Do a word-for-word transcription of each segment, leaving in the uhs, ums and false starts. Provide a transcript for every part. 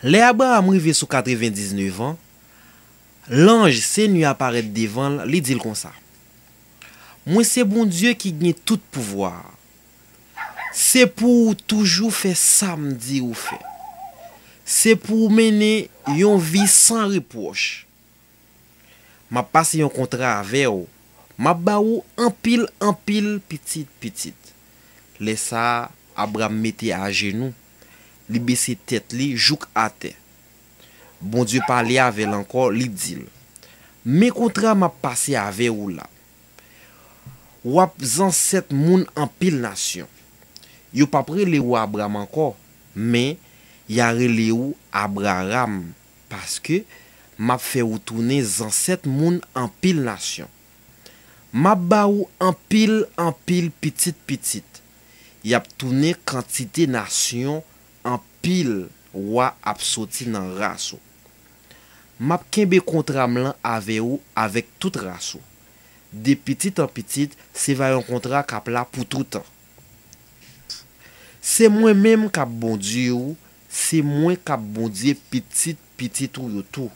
Lè Abraram rive sou katrevendiznèf an, lanj Senyè a parèt devan l, li di l konsa, "Mwen se Bondye ki gen tout pouvwa a. Se pou w toujou fè sa m di w fè. Se pou w mennen yon vi san repwòch. M ap pase yon kontra avè w. M ap ba w anpil, anpil pitit pitit." Lè sa a, Abram mete ajenou, li bese tèt li jouk atè. Bondye pale avè l ankò, li di l, "Men kontra m ap pase avè w la. W ap zansèt moun anpil nasyon. Yo p ap rele w Abram ankò, men y a rele w Abraram, paske m ap fè w tounen zansèt moun anpil nasyon. M ap ba w anpil, anpil pitit pitit. Y ap tounen kantite nasyon, anpil wa ap soti nan ras ou. M ap kenbe kontra m lan avè w avèk tout ras ou. De pitit an pitit, se va yon kontra k ap la pou toutan. Se mwen menm k ap Bondye w, se mwen k ap Bondye pitit pitit ou yo tou.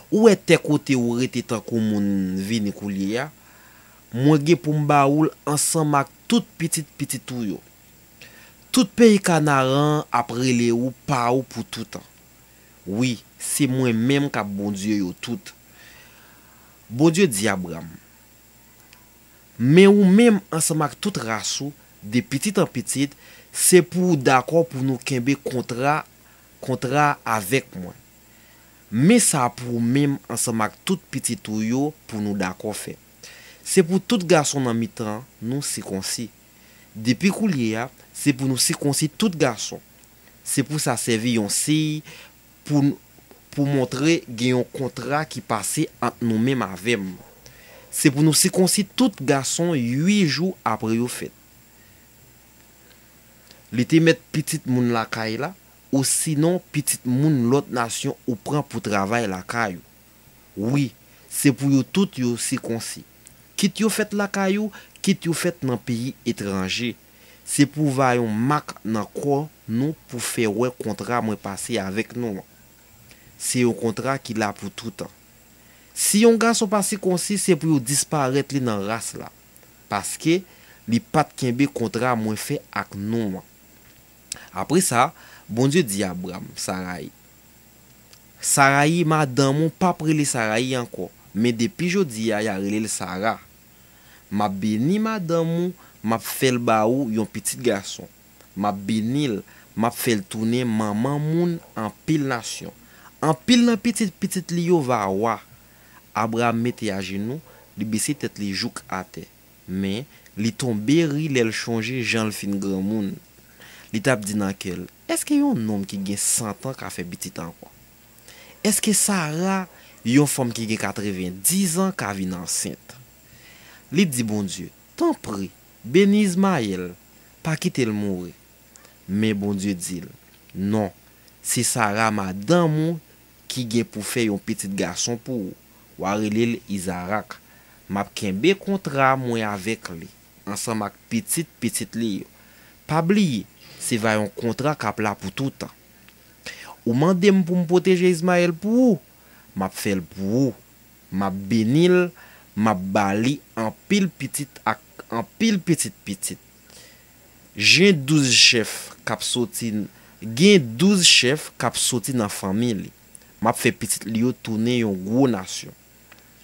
Ou wè tè kote ou rete tankou moun vini koulye a, mwen gen pou m ba ou l ansanm ak tout pitit pitit ou yo. Tout peyi Kanaran an ap rele ou pa ou pou toutan. Wi, se mwen menm k ap Bondye yo tout." Bondye di Abram, "Men ou menm ansanm ak tout ras ou, de pitit an pitit, se pou w dakò pou nou kenbe kontra, kontra avèk mwen. Men sa pou ou menm ansanm ak tout pitit ou yo pou nou dakò fè. Se pou tout gason nan mitan nou sikonsi. Depi koulye a, se pou nou sikonsi tout gason. Se pou sa sèvi yon siy pou, pou montre gen yon kontra ki pase ant nou menm avè m. Se pou nou sikonsi tout gason uit jou apre yo fèt. Li te mèt pitit moun lakay la, osinon pitit moun lòt nasyon ou pran pou travay lakay ou. Wi, se pou yo tout yo sikonsi. Kit yo fèt lakay ou, kit yo fèt nan peyi etranje. Se pou va yon mak nan kò nou pou fè wè kontra mwen pase avèk nou an. Se yon kontra ki la pou toutan. Si yon gason pa sikonsi, se pou yo disparèt li nan ras la, paske li pa t kenbe kontra mwen fè ak nou an." Apre sa, Bondye di Abram, Sarayi, "Sarayi, madanm ou, p ap rele Sarayi ankò, men depi jodi a, y a rele l Sara. M ap beni madanm ou, m ap fè l ba ou yon pitit gason. M ap beni l, m ap fè l tounen manman moun anpil nasyon. Anpil nan pitit pitit li yo va wa." Abraram mete ajenou, li bese tèt li jouk atè. Men, li tonbe ri lè l chonje jan l fin granmoun. Li t ap di nan kè l, "Èske yon nonm ki gen san tan ka fè pitit ankò? Èske Sara, yon fanm ki gen katrevendiz an, ka vin ansent?" Li di Bondye, "Tanpri, beni Izmayèl, pa kite l mouri." Men Bondye di l, "Non, se Sara, madanm ou, ki gen pou fè yon pitit gason pou ou. W a rele l Izarak. M ap kenbe kontra mwen avèk li, ansanm ak pitit pitit li yo. Pa bliye, se va yon kontra k ap la pou toutan. Ou mande m pou m pwoteje Izmayèl pou ou, m ap fè l pou ou. M ap beni l, m ap ba li anpil pitit ak anpil pitit pitit. Gen douz chèf k ap soti, gen douz chèf k ap soti nan fanmi li. M ap fè pitit li yo tounen yon gwo nasyon.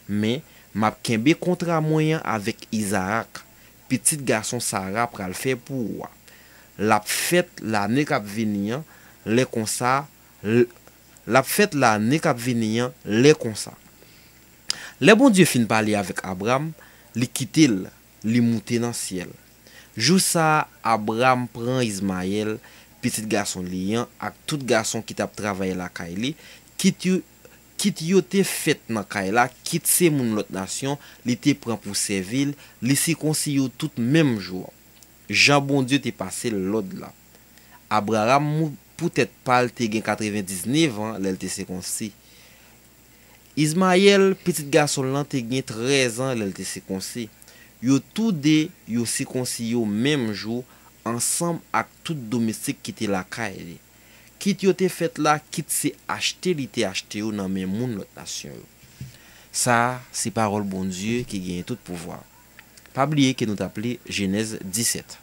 Men, m ap kenbe kontra mwen an avèk Izarak, pitit gason Sara pral fè pou ou a. L ap fèt lane k ap vini an, lè konsa, l-, l ap fèt lane k ap vini an, lè konsa." Lè Bondye fin pale avèk Abram, li kite l, li moute nan syèl. Jou sa a, Abram pran Izmayèl, pitit gason li an, ak tout gason ki t ap travay lakay li, kit yo, kit yo te fèt nan kay la, kit se moun lòt nasyon li te pran pou sèvi l, li sikonsi yo tout menm jou an, jan Bondye te pase l lòd la. Abraram, mou-, poutèt pa l, te gen katrevendiznèf an lè l te sikonsi. Izmayèl, pitit gason l lan, te gen trèz an lè l te sikonsi. Yo toude, yo sikonsi yo menm jou, ansanm ak tout domestik ki te lakay li. Kit yo te fèt la, kit se achte li te achte yo nan men moun lòt nasyon yo. Sa a, se pawòl Bondye ki genyen tout pouvwa. Pa bliye ke nou t ap li Jenèz disèt.